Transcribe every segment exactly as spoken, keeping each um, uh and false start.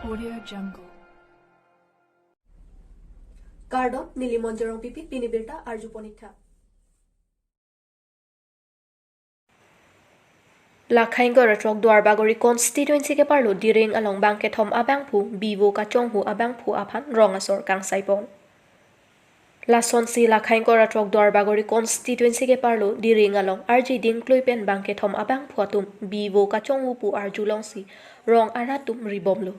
Audio Jungle. Kardom, neli Monjorong Pipi, pini birta arjupon ik tha. Lakhaing Koratrok Duarbagori constituency keparlo Diring along bangkethom abangphu, bivo kachonghu abangphu aphan rong asor kangsaipon. Lasonsi Lakhaing Koratrok Duarbagori constituency keparlo Diring along arji dingklui pen bangkethom abangphu atum bivo kachonghu pu arjulongsi rong arat atum ribomlo.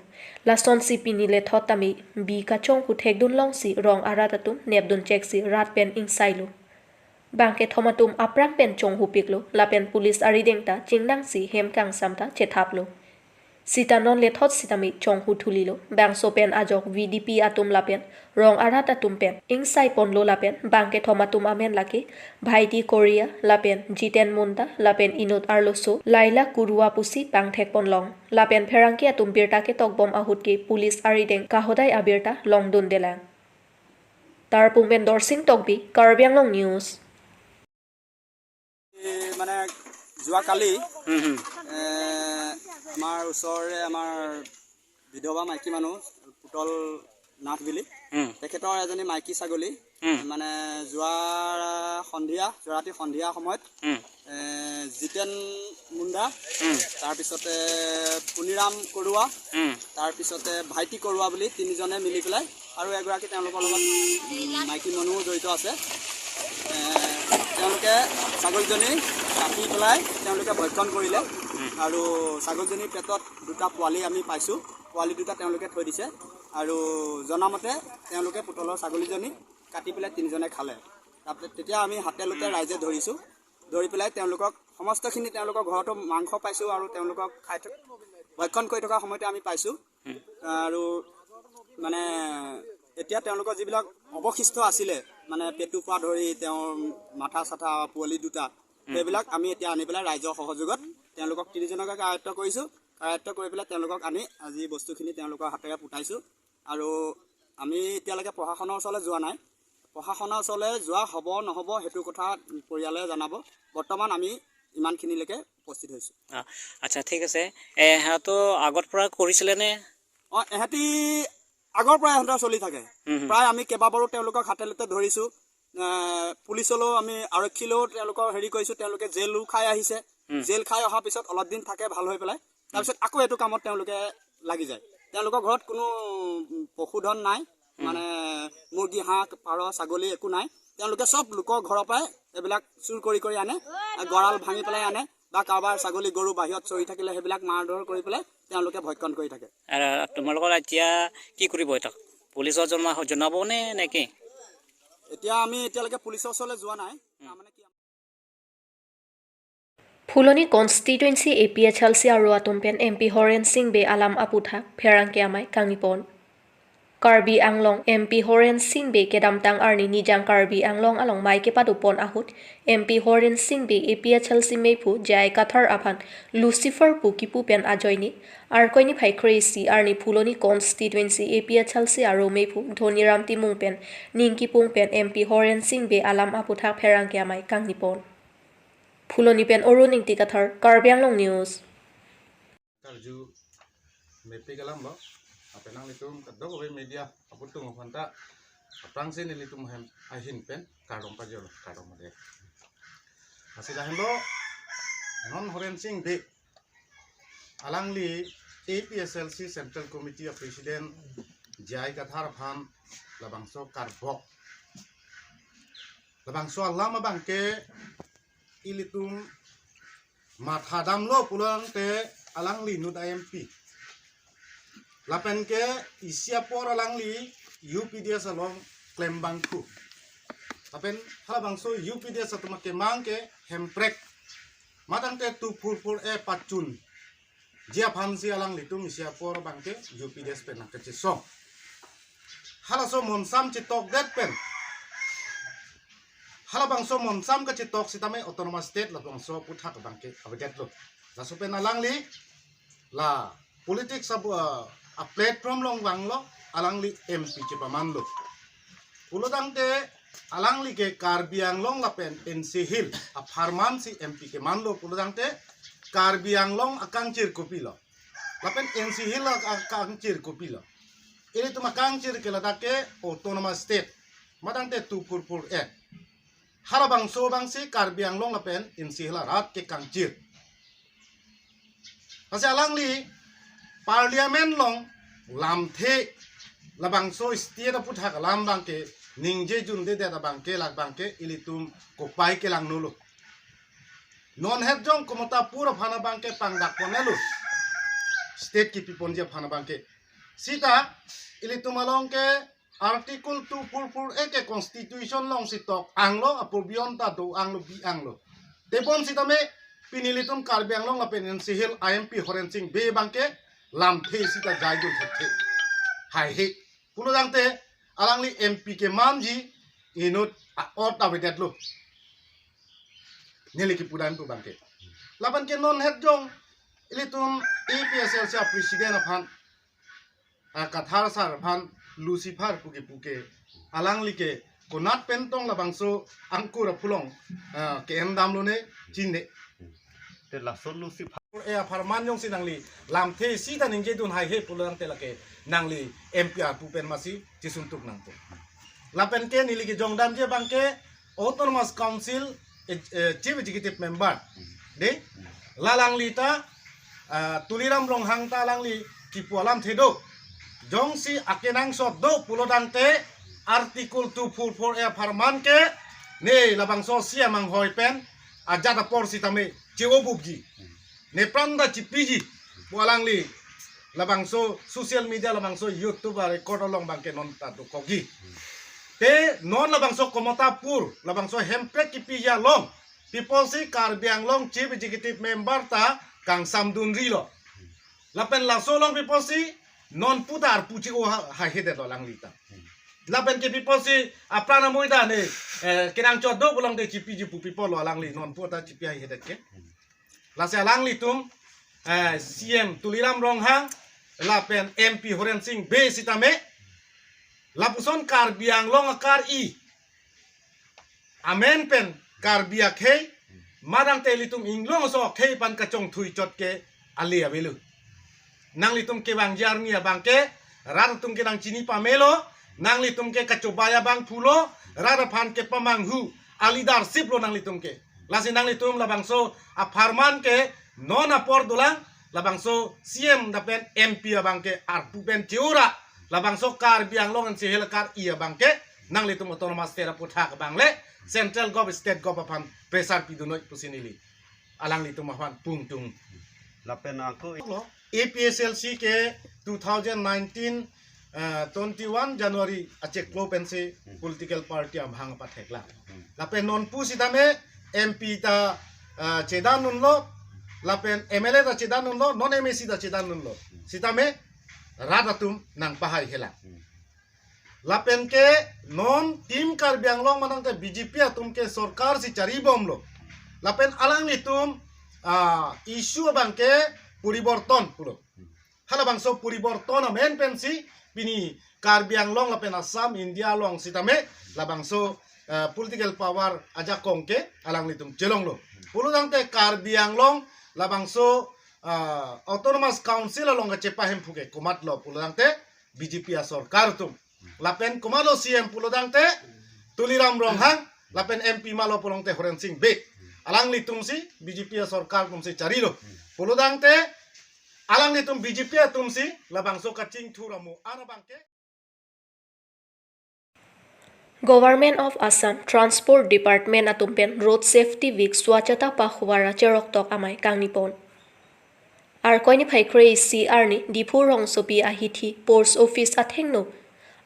Lasonsi pini lethot tame bi kachonghu thekdunlongsi rong arat atum nepduncheksi rat pen ingsailo. Bangkethom atum aphrang pen chonghupiklo, lapen police arideng ta chingnangsi hem kangsam ta chethaplo. Sita non lethot sitame chonghu thulilo. Bangso pen ajok V D P atum lapen rong arat atum pen ingsaiponlo lapen bangkethom atum amen lake Bhaiti Korea lapen Jiten Munda lapen inut arloso Laila Kurua pusi pangthekponlong. Lapen pherangke atum birta ketokbom ahut ke police arideng kahodai abirta longdundelang. Tarpung pen Dorsing Tokbi, Karbi Anglong News. এই মানে যোৱাকালি হুম হুম এ, আমাৰ ওচৰৰে আমাৰ বিধৱা মাইকী মানুহ পুতল নাথ বুলি হুম তেখেতৰ এজনী মাইকী ছাগলী হুম মানে যোৱা সন্ধিয়া যোৱা ৰাতি সন্ধিয়া সময়ত হুম এ, জিতেন মুণ্ডা হুম তাৰপিছতে পুনিৰাম কৰুৱা হুম তাৰপিছতে ভাইটি কৰুৱা বুলি তিনিজনে মিলি পেলাই আৰু এগৰাকী তেওঁলোকৰ লগত উম, মাইকী মানুহো জড়িত আছে এ, তেওঁলোকে ছাগলীজনী কাটি পেলাই তেওঁলোকে ভক্ষণ কৰিলে আৰু ছাগলীজনীৰ পেটত দুটা পোৱালি আমি পাইছোঁ। পোৱালি দুটা তেওঁলোকে থৈ দিছে আৰু জনামতে তেওঁলোকে পুতলৰ ছাগলীজনী কাটি পেলাই তিনিজনে খালে। তাৰপিছত তেতিয়া আমি হাতে লোতে ৰাইজে ধৰিছোঁ। ধৰি পেলাই তেওঁলোকক সমস্তখিনি তেওঁলোকৰ ঘৰতো মাংস পাইছোঁ আৰু তেওঁলোকক খাই থ- ভক্ষণ কৰি থকা সময়তে আমি পাইছোঁ। আৰু মানে এতিয়া তেওঁলোকৰ যিবিলাক অৱশিষ্ট আছিলে মানে পেটুৰ পৰা ধৰি তেওঁৰ মাথা চাথা পোৱালি দুটা সেইবিলাক আমি এতিয়া আনি পেলাই ৰাইজৰ সহযোগত তেওঁলোকক তিনিজনকে আয়ত্ত কৰিছোঁ। আয়ত্ত কৰি পেলাই তেওঁলোকক আনি আজি বস্তুখিনি তেওঁলোকৰ হাতেৰে ফুটাইছোঁ। আৰু আমি এতিয়ালৈকে প্ৰশাসনৰ ওচৰলৈ যোৱা নাই। প্ৰশাসনৰ ওচৰলৈ যোৱা হ'ব নহ'ব সেইটো কথা পৰিয়ালে জনাব। বৰ্তমান আমি ইমানখিনিলৈকে উপস্থিত হৈছোঁ। আ- আচ্ছা ঠিক আছে। এ, সিহঁতো আগৰ পৰা কৰিছিলে নে? অ এহেঁতি আগৰ পৰা এহেঁতৰ চলি থাকে। হুম, হুম। প্ৰায় আমি কেইবাবাৰো তেওঁলোকক হাতে লোতে ধৰিছোঁ। এ, পুলিচলৈও আমি আৰক্ষীলৈও তেওঁলোকক হেৰি কৰিছোঁ। তেওঁলোকে জেলো খাই আহিছে, হুম। জেল খাই অহাৰ পিছত অলপ দিন থাকে ভাল হৈ পেলাই, তাৰপিছত আকৌ এইটো কামত তেওঁলোকে লাগি যায়। তেওঁলোকৰ ঘৰত কোনো উম, পশুধন নাই, মানে মুৰ্গী, হাঁহ, পাৰ, ছাগলী একো নাই। তেওঁলোকে চব লোকৰ ঘৰৰ পৰাই এইবিলাক চুৰ কৰি কৰি আনে, গঁৰাল ভাঙি পেলাই আনে বা কাৰোবাৰ ছাগলী গৰু বাহিৰত চৰি থাকিলে সেইবিলাক মাৰধৰ কৰি পেলাই তেওঁলোকে ভক্ষণ কৰি থাকে। আৰু তোমালোকৰ এতিয়া কি কৰিব এতিয়া? পুলিচত জনোৱা জনাব নে নে কি? এতিয়া আমি এতিয়ালৈকে পুলিচৰ ওচৰলৈ যোৱা নাই। তাৰমানে কি Phuloni constituency A P H L C aro atum pen M P Horen Sing Bey alam aputhak pherangke amei kangnipon. Karbi Anglong M P Horen Sing Bey kedamtang arni Nijang Karbi Anglong along mei kepadopon ahut M P Horen Sing Bey A P H L C meiphu J I Kathar aphan Lucifer pu kipu pen ajoine Arkoi niphai kre-isi arni Phuloni constituency A P H L C aro meiphu Dhoniram Timung pen ning kipung pen M P Horen Sing Bey alam aputhak pherangke amei kangnipon. Phuloni pen Arun Ingti Kathar, Karbi Anglong News. Karju mepik alam lo, apenang litum kadok ove media aputung aphanta, aphrangsi nelitum hem ahin pen kardom pajolo, kardom ade. Asi lahin lo, non Horen Sing Bey alangli A P H L C Central Committee a President J I Kathar aphan labangso karbok, labangso alam abangke ilitum matha damlo pulang te alangli inut a M P. Lapen ke isi apor alangli U P D S along klembangphu. Lapen halabangso U P D S atum akemang ke Hemprek. Matang te two four four A pachun ji aphansi alanglitum isi apor abangke U P D S pen nangkachesong. Halaso monsam chetokdet pen, halabangso monsam kachetok sitame autonomous state labangso aputhak abangke avedetlo. Laso pen alangli la politics abu, ah, a platform along vanglo, alangli M P chepamanlo. Pulotangte alangli ke Karbi Anglong lapen N C Hill apharman si M P kemanlo pulotangte Karbi Anglong akangchir kopilo. Lapen N C Hills akangchir kopilo? Ilitum akangchir ke ladak ke autonomous state, matangte two four four A. Halabangso abangsi Karbi Anglong lapen N C Hills arat kekangchir. Lasi alangli parliament along lamthe labangso state aputhak alam abangke ningje jundedet abangke, labangke ilitum kopai kelangno lo. Non het jong Kamatapur aphan abangke pangdak ponlo state kipi ponji aphan abangke. Sita ilitum along ke Article two four four A ke Constitution alongsi tok anglo, apor beyond ta do anglo, bi anglo. Tebon sitame pini ilitum Karbi Anglong lapen N C Hills a-M P Horen Sing Bey abangke lamthe sita jaidun thekthe. Haihe. Pulotangte alangli M P kemanji inut a-ot avedetlo. Neli kipudam pu abangke. Lapen ke non het jong ilitum A P S L C a-president aphan, ah, Kathar sir aphan Lucifer puke puke, alangli ke konat pen tong labangso angkur aphu along, ah, ke-endamlone chinine. Te laso Lucifer. E apharman jongsi nangli lamthe sita ningjedun haihe pulotangte lake nangli M P arpu pen masi chisuntuk nangpo. Lapen ke neli kejongdamji abangke Autonomous Council, eh, eh, Chief Executive Member, de, la alangli ta, ah, Tuliram Ronghang ta alangli kipu alamthe do. Jongsi akenangsot do pulotangte Article two four four A apharman ke ne labangso C M anghoi pen ajat apor sitame che-obupji. Ne pran ta chipiji pu alangli labangso social media, labangso YouTube a-record along abangke non ta dokokji. Te non labangso Kamatapur, labangso hemprek kipiji along, pi apotsi Karbi Anglong Chief Executive Member ta kangsamdunrilo. Lapen laso along pi apotsi non pu ta arpu che-o ha, haihedetlo alangli ta. Lapen ke pi apotsi apran amoi ta ne, eh, kenangchot do pulotangte chipiji pu pi apotlo alangli non pu ta chipi haihedet ke. Lasi alanglitum, eh, C M Tuliram Ronghang lapen M P Horen Sing Bey sitame lapuson Karbi Anglong akar-i amen pen Karbi akhei, matangte ilitum inglong aso akhei aphan kachongthui chot ke ale avelo. Nanglitum kevangji arni abangke rat atum ke nangchini pamelo, nanglitum ke kachobai abang pulo, rat aphan kepamanghu a-leadership lo nanglitum ke. Lasi nanglitum labangso apharman ke non apor dolang, labangso C M lapen M P abangke arpu pen che-o ra, labangso Karbi Anglong N C Hills akar-i abangke nanglitum Autonomous State aputhak abang le Central Gov, State Gov aphan pressure pidun noi pusi neli alanglitum aphan pungtung. Lapen ako lo A P S L C ke two thousand nineteen, eh, twenty-one January achiklo pensi political party amahang patheklang. Lapen non pu sitame M P ta, eh, chedan dunlo, lapen M L A ta chedan dunlo, non M A C ta chedan dunlo. Sitame rat atum nangpahaihelang. Lapen ke non Team Karbi Anglong manang ke B J P atum ke sorkar si charibomlo. Lapen alanglitum, ah, issue abangke poriborton pulo. Halabangso poriborton amen pensi pini Karbi Anglong lapen Assam, India along sitame labangso, ah, political power ajakong ke alanglitum chelonglo. Pulotangte Karbi Anglong labangso, ah, Autonomous Council along kachepahemphu ke komatlo pulotangte B J P asorkar atum. Lapen komatlo C M pulotangte Tuliram Ronghang, lapen M P malo pulotangte Horen Sing Bey. Alanglitumsi B J P asorkar atumsi charilo. Pulotangte alanglitum B J P atumsi labangso kachingthur amo an abangke. Government of Assam Transport Department atum pen Road Safety Week Swachhata Pakhwada cheroktok amei kangnipon. Arkoi niphai kre-isi arni Diphu rongsopi ahithi Post Office athengno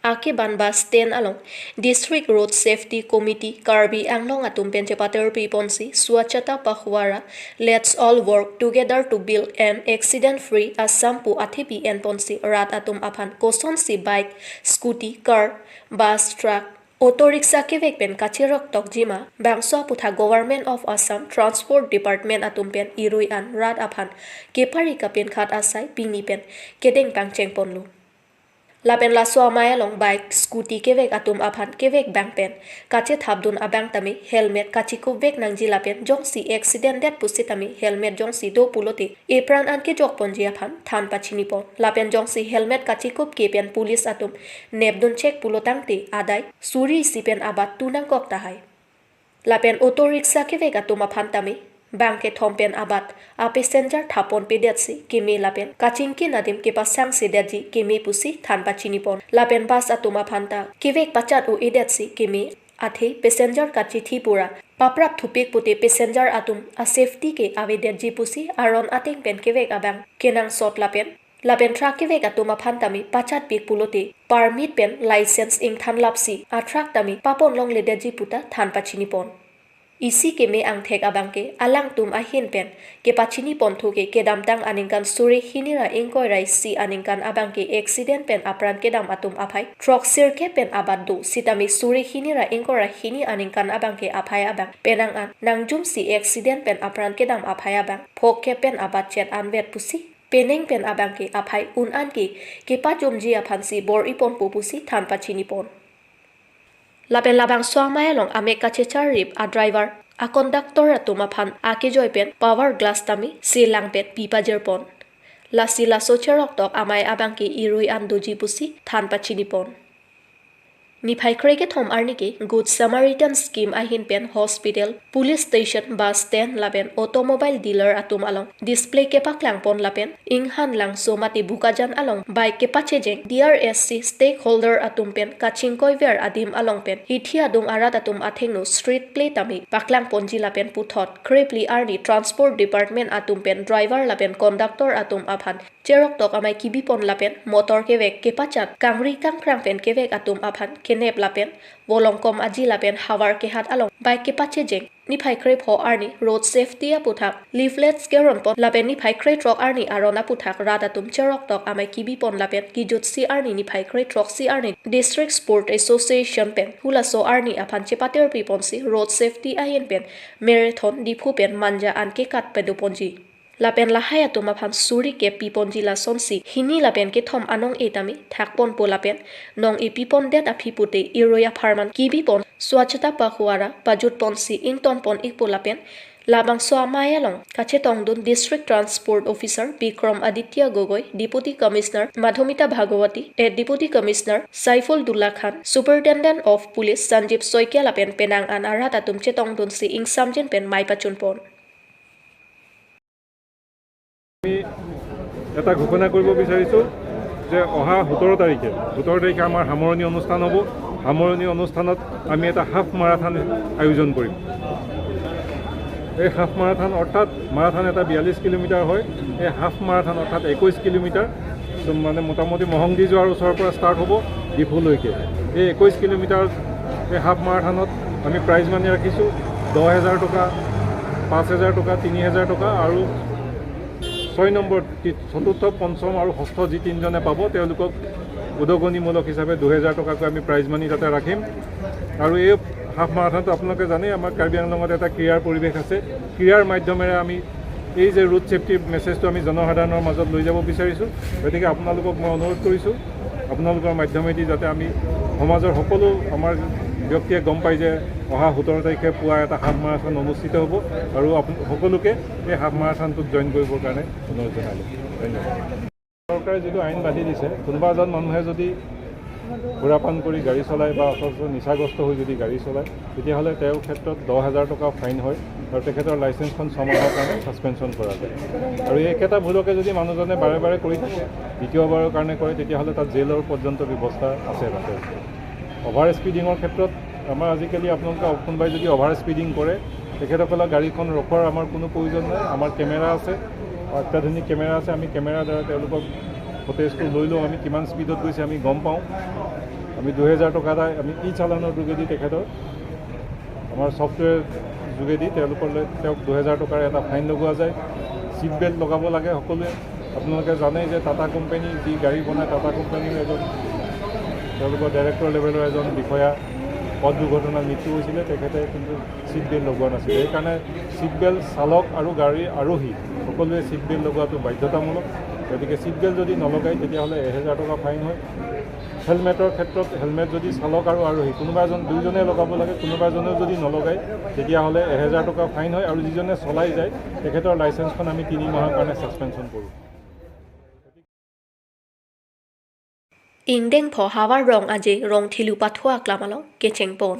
akeban bus stand along District Road Safety Committee Karbi Anglong atum pen chepaterpiponsi Swachhata Pakhwada, Let's All Work Together to Build an Accident Free Assam pu athepi enponsi rat atum aphan kosonsi bike, scooty, car, bus, truck, auto rickshaw kevek pen kacheroktok jima, bangso aputhak Government of Assam Transport Department atum pen irui an rat aphan kepari kapenkhat asai pini pen kedeng pangchengponlo. Lapen laso amei along bike, scooty kevek atum aphan kevek abang pen kachethapdun abang tame helmet kachikupvek nangji lapen jongsi accident det pusitame helmet jongsi do pulote epran an kejokponji aphan than pachinipon. Lapen jongsi helmet kachikup ke pen police atum nepdun chek pulo tangte adai suri isi pen abat tu nangkok tahai. Lapen auto rickshaw kevek atum aphan tame bang kethom pen abat a passenger thapon pedetsi keme lapen kachingki adim kepasangsedetji keme pusi than pachinipon. Lapen bus atum aphan ta kevek pachat o-edetsi keme athe passenger kachithi pura paprap thupik pute passenger atum a safety ke avedetji pusi aron ateng pen kevek abang kenangsot lapen lapen truck kevek atum aphan tame pachatpik pulote permit pen license ingthanlapsi a truck tame papon longledetji puta than pachinipon. Isi keme angthek abang ke alangtum ahin pen kepachinipon thu ke kedamtang aningkan suri hini ra ingkoi ra isi aningkan abang ke accident pen apran kedam atum aphai throksirkep pen abat do sitame suri hini ra ingkoi ra hini aningkan abang ke aphai abang penang an nangjumsi accident pen apran kedam aphai abang phokkep pen abat chet anvet pusi penang pen abang ke aphai un an ke kepajomji aphansi bor-iponpo pusi than pachinipon. Lapen labangso amei along amek kachecharip a driver a conductor atum aphan akejoi pen power glass tame selang pen pipajirpon. Lasi laso cheroktok amei abang ke irui an doji pusi than pachinipon. Niphai krekethom arni ke Good Samaritan Scheme ahin pen hospital, police station, bus stand lapen automobile dealer atum along display kepaklangpon lapen Inghan Langso mate Bokajan along bike kepachejeng D R S C stakeholder atum pen kachingkoiver adim along pen hithi adung arat atum athengno street play tame paklangponji lapen puthot krephli arni transport department atum pen driver lapen conductor atum aphan cheroktok amei kebipon lapen motor kevek kepachat kangri kangkrang pen kevek atum aphan kenep lapen volongkom aji lapen havar kehat along bike kepachejeng niphai krepho arni road safety aputhak leaflets keronpon lapen niphai krethrok arni aron aputhak rat atum cheroktok amei kebipon lapen kejutsi arni niphai krethroksi arni District Sport Association pen hulaso arni aphan chepatirpiponsi road safety ahin pen marathon Diphu pen Manja an kekat padoponji. Lapen lahai atum aphan suri kepiponji lasonsi hini lapen kethom anong-e tame thakponpo lapen nong-e pipondet aphi pute irui apharman kebipon Swachhata Pakhwada pajutponsi ingtonpon-ikpo lapen labangso amei along kachetongdun District Transport Officer Bikram Aditya Gogoi, Deputy Commissioner Madhumita Bhagawati, Deputy Commissioner Saiful Dullah Khan, Superintendent of Police Sanjeev Saikia lapen penang an arat atum chetongdunsi ingsamjin pen mei pachunpon. আমি এটা ঘোষণা কৰিব বিচাৰিছোঁ যে অহা সোতৰ তাৰিখে, সোতৰ তাৰিখে আমাৰ সামৰণি অনুষ্ঠান হ'ব। সামৰণি অনুষ্ঠানত আমি এটা হাফ মাৰাথন আয়োজন কৰিম। এই হাফ মাৰাথন অৰ্থাৎ মাৰাথন এটা বিয়াল্লিছ কিলোমিটাৰ হয়, এই হাফ মাৰাথন অৰ্থাৎ একৈছ কিলোমিটাৰ, তো মানে মোটামুটি মহংগী যোৱাৰ ওচৰৰ পৰা ষ্টাৰ্ট হ'ব ডিফুলৈকে। এই একৈছ কিলোমিটাৰ এই হাফ মাৰাথনত আমি প্ৰাইজ মানি ৰাখিছোঁ দহ হেজাৰ টকা, পাঁচ হেজাৰ টকা, তিনি হেজাৰ টকা আৰু ছয় নম্বৰ, তি- চতুৰ্থ, পঞ্চম আৰু ষষ্ঠ যি তিনিজনে পাব তেওঁলোকক উদগনিমূলক হিচাপে দুহেজাৰ টকাকৈ আমি প্ৰাইজ মানি তাতে ৰাখিম। আৰু এই হাফ মাৰাথনটো আপোনালোকে জানেই, আমাৰ কাৰ্বি আংলঙত এটা ক্ৰীড়াৰ পৰিৱেশ আছে। ক্ৰীড়াৰ মাধ্যমেৰে আমি এই যে ৰোড ছেফটিৰ মেছেজটো আমি জনসাধাৰণৰ মাজত লৈ যাব বিচাৰিছোঁ। গতিকে আপোনালোকক মই অনুৰোধ কৰিছোঁ, আপোনালোকৰ মাধ্যমেদি যাতে আমি সমাজৰ সকলো আমাৰ ব্যক্তিয়ে গম পায় যে অহা সোতৰ তাৰিখে পুৱা এটা হাফ মাৰাথন অনুষ্ঠিত হ'ব আৰু আপো- সকলোকে এই হাফ মাৰাথনটোত জইন কৰিবৰ কাৰণে অনুৰোধ জনালোঁ। ধন্যবাদ। চৰকাৰে যিটো আইন বান্ধি দিছে, কোনোবা এজন মানুহে যদি সুৰাপান কৰি গাড়ী চলায় বা অথচ নিচাগ্ৰস্ত হৈ যদি গাড়ী চলায়, তেতিয়াহ'লে তেওঁৰ ক্ষেত্ৰত দহ হাজাৰ টকা ফাইন হয় আৰু তেখেতৰ লাইচেন্সখন ছমাহৰ কাৰণে ছাছপেনশ্যন কৰা যায়। আৰু এই একেটা ভুলকে যদি মানুহজনে বাৰে বাৰে কৰি থাকে, দ্বিতীয়বাৰৰ কাৰণে কৰে, তেতিয়াহ'লে তাত জেলৰ পৰ্যন্ত ব্যৱস্থা আছে তাতে। অভাৰ স্পীডিঙৰ ক্ষেত্ৰত আমাৰ আজিকালি আপোনালোকে কোনোবাই যদি অভাৰ স্পীডিং কৰে, তেখেতসকলৰ গাড়ীখন ৰখোৱাৰ আমাৰ কোনো প্ৰয়োজন নাই। আমাৰ কেমেৰা আছে, অত্যাধুনিক কেমেৰা আছে। আমি কেমেৰাৰ দ্বাৰা তেওঁলোকৰ ফুটেজটো লৈ লওঁ, আমি কিমান স্পীডত গৈছে আমি গম পাওঁ। আমি দুহেজাৰ টকা এটা আমি ই চালানৰ যোগেদি তেখেতৰ আমাৰ ছফ্টৱেৰ যোগেদি তেওঁলোকলৈ, তেওঁক দুহেজাৰ টকাৰ এটা ফাইন লগোৱা যায়। ছিট বেল্ট লগাব লাগে সকলোৱে। আপোনালোকে জানেই যে টাটা কোম্পানী যি গাড়ী বনায়, টাটা কোম্পানীৰ এজন তেওঁলোকৰ ডাইৰেক্টৰ লেভেলৰ এজন বিষয়া পথ দুৰ্ঘটনাত মৃত্যু হৈছিলে, তেখেতে কিন্তু ছিট বেল্ট লগোৱা নাছিলে। সেইকাৰণে ছিট বেল্ট চালক আৰু গাড়ীৰ আৰোহী সকলোৱে ছিট বেল্ট লগোৱাটো বাধ্যতামূলক। গতিকে ছিট বেল্ট যদি নলগায় তেতিয়াহ'লে এহেজাৰ টকা ফাইন হয়। হেলমেটৰ ক্ষেত্ৰত হেলমেট যদি চালক আৰু আৰোহী কোনোবা এজন, দুইজনে লগাব লাগে, কোনোবা এজনেও যদি নলগায়, তেতিয়াহ'লে এহেজাৰ টকা ফাইন হয় আৰু যিজনে চলাই যায় তেখেতৰ লাইচেন্সখন আমি তিনি মাহৰ কাৰণে ছাছপেনশ্যন কৰোঁ। Ingdeng pho Hawar Rong Aje Rong Thilu Pathua Klam Along Kecheng Pon.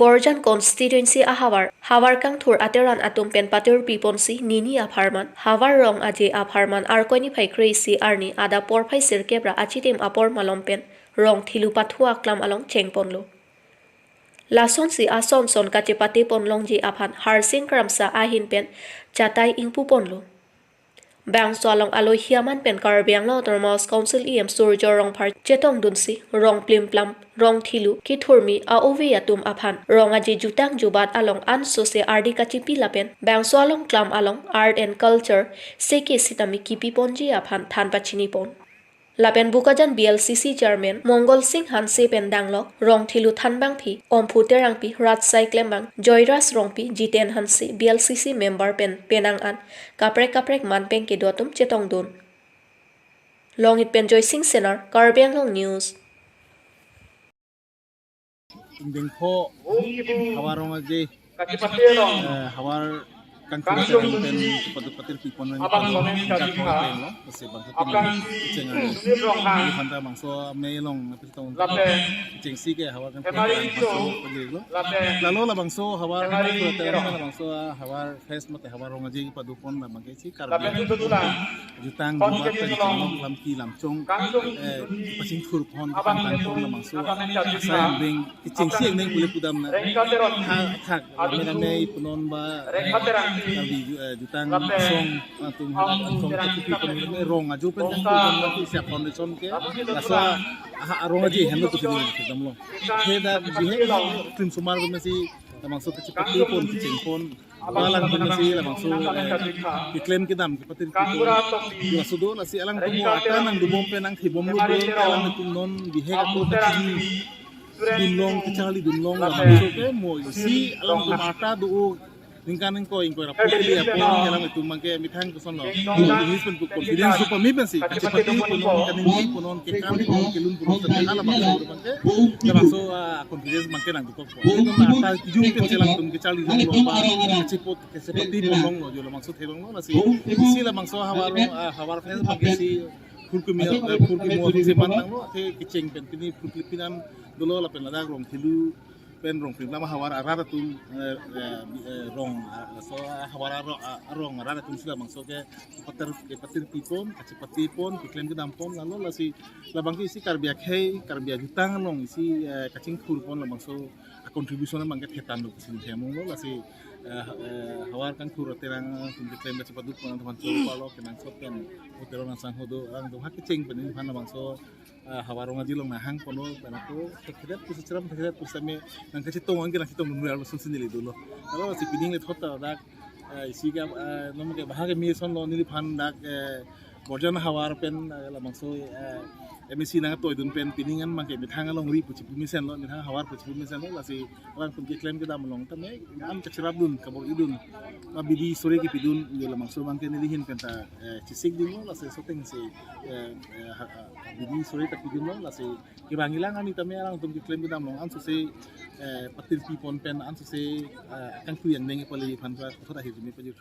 Borjan constituency ahavar, Hawar Kangthur ateran atum pen patur piponsi nini apharman, Hawar Rong Aje apharman Arkoi niphai kre-isi arni adap porphai sirkep ra achitim apor malom pen Rong Thilu Pathua Klam Along chengponlo. Lasonsi ason son kachepate ponlongji aphan Harsing Kramsa ahin pen chatai ingpu ponlo. Bangso along alohi aman pen Karbi Anglong Autonomous Council E M Surjya Rongphar chetongdunsi rong plimplam, rong thilu, kithurmi a-ove atum aphan rong aje jutang jubat along ansose ardi kachipi lapen bangso along klam along art and culture seke sitame kipi ponji aphan than pachini pon. Lapen Bokajan B L C C Chairman Mongol Singh Hanse pen danglok, Rong Thilu Thanbangpi, Omphu Terangpi, Ratsai Klembang, Joyras Rongpi, Jiten Hanse, B L C C member pen penang an kaprek kaprek man pen kedo atum chetongdun. Longit pen Joysing Senar, Karbi Anglong News. Ingdeng pho Hawar Rong Aje, eh, Hawar Kangthur ateran pen patur patur pipon nang pado jakong pen lo, kasi bangso pen kecheng ari. Di phanta bangso amei along na pitong kechengsi ke Hawar Kangthur ateran bangso pajirlo. Lalo labangso Hawar Kangthur ateran labangso Hawar Fest mate Hawar Rong Aje padopon labang ke si Karbi jutang jubat pen chenglok lamki lamchong, eh, pachingthur pon, pachingthur pon labangso asai angbeng kechengsi angbeng pule pudam na. Thak thak rame rame ipunon ba, eh, Karbi ju-, eh, jutang asong atum hadak asong kachipi pon rong ajo pen kangthur pon laki sia foundation ke laso aha arong aje henlo tu sini damlo. He dak bihek krim sumar bemesi labangso kachepate pon kecheng pon. Alangtum si labangso, eh, keklem kedam kepatir kepon. Laso do lasi alangtum mo ata nangdobom pen nangthibomlo do, alangtum non bihek ako kachini dunlong, kacharli dunlong labangso ke mo isi alangtum ata do ningkan ingkoi ingkoi ra pukli apo alangtum abangke methang kosonlo. English pen confidence do pame pensi kachepate punon, kaningje punon, kekam punon, kelun punon, tapi halabangso abangke labangso, ah, confidence abangke nangdokok. Ata kijung pen si alangtum kacharli longlo ba, kachepot kachepate ponlonglo, jo labangso theklonglo lasi. Si labangso Hawar, ah, Hawar Fest abangke si phurkimi, eh, phurkimo atum si man tanglo, athe kecheng pen pini phurkli pinan dolo lapen ladak rong thilu pen rong phim lama Hawar arat atum, eh, eh, eh, rong, ah, so, ah, Hawar aro-, ah, arong arat atum si labangso ke patir, patir pipon, kachepate pon, keklem kedam pon, lalo lasi labangke isi Karbi akhei, Karbi ajutang along isi, eh, kachingthur pon labangso a-contribution abangke thetan lo, sin themong lo lasi, eh, eh, Hawar Kangthur ateran atum keklem kachepadu pon teman so palo kenangsot pen hotel nang sang hodo, alangtum ha kecheng pen ini phan labangso, eh, Hawar Rong Aje along nanghang ponlo pen ako thekthedet pusi cheram thekthedet pusi tame nangkachetong anke nangchetong dunri arlo sunsi neli dolo. Lalo si pining le thot ta dak, eh, isi ke, eh, nom ke bahag ke mi sonlo neliphan dak, eh, Borjan Hawar pen, eh, labangso, eh, M A C nangtoidun pen pining an abangke methang alongri pu chipu mesenlo, methang Hawar pu chipu mesenlo, lasi alangtum keklem kedam along tame an kacherapdun, kabor-idun, ma bidi sore kepidun, jo labangso abangke neli ahin pen ta, eh, chesik dunlo, lasi soteng si, eh, eh, ha, ha, bidi sore ta pidunlo, lasi kevang ilang ani tame alangtum keklem kedam along ansose, eh, patir pipon pen ansose, eh, kangtui angdeng pale phan ta thot ahirjume pajir.